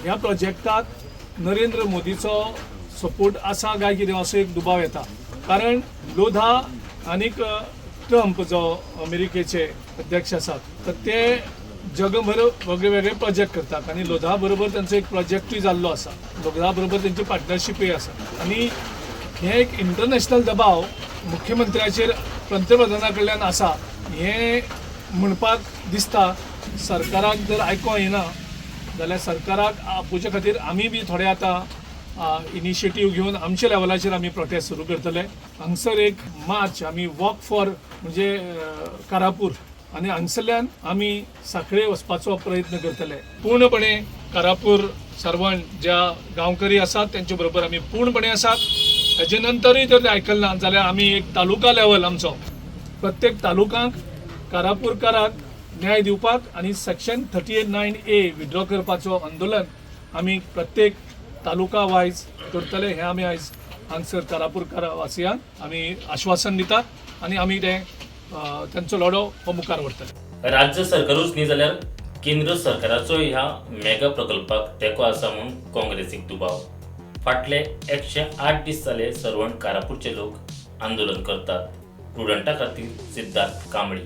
ह्या प्रोजेक्टाक नरेंद्र मोदीचो सपोर्ट आसा काय कितें असो एक दुबाव येता, कारण लोधा आनीक ट्रम्प जो अमेरिकेचे अध्यक्ष आसात तर ते जगभर वेगळे वेगळे प्रोजेक्ट करतात आनी लोधा बरोबर तांचो एक प्रोजेक्टूय जाल्लो आसा, लोधा बरोबर तेंची पार्टनरशिपूय आसा. आनी हें एक इंटरनॅशनल दबाव मुख्यमंत्र्याचेर पंतप्रधाना कडल्यान आसा हें म्हणपाक दिसता. सरकाराक जर आयकोंक येना जाल्यार सरकाराक आपोवचे खातीर आमी बी थोडे आतां इनिशिएटीव घेवन आमच्या लेवलाचेर आमी प्रोटेस्ट सुरू करतले. हांगसर एक मार्च आमी वॉक फॉर म्हणजे कारापूर आनी हांगसरल्यान आमी साखळे वचपाचो प्रयत्न करतले. पूर्णपणे कारापूर सर्वण ज्या गांवकरी आसात तेंचे बरोबर आमी पूर्णपणे आसात. हेजे नंतरूय जर ते आयकलना जाल्यार आमी एक तालुका लेवल आमचो प्रत्येक तालुकांक कारापूरकाराक न्याय दिवपाक आनी सेक्शन 38(9A withdraw करपाचो आंदोलन आमी प्रत्येक तालुका वायज करतले. हें आमी आयज हांगसर कारापूरकार वासियांक आमी आश्वासन दितात आनी आमी तें तेंचो लढो हो मुखार व्हरतले. राज्य सरकारूच न्ही जाल्यार केंद्र सरकाराचो ह्या मेगा प्रकल्पाक तेंको आसा म्हूण काँग्रेसीक दुबाव. फाटले 108 दीस जाले सर्वण कारापूरचे लोक आंदोलन करतात. प्रुडंटा खातीर सिद्धार्थ कांबळी.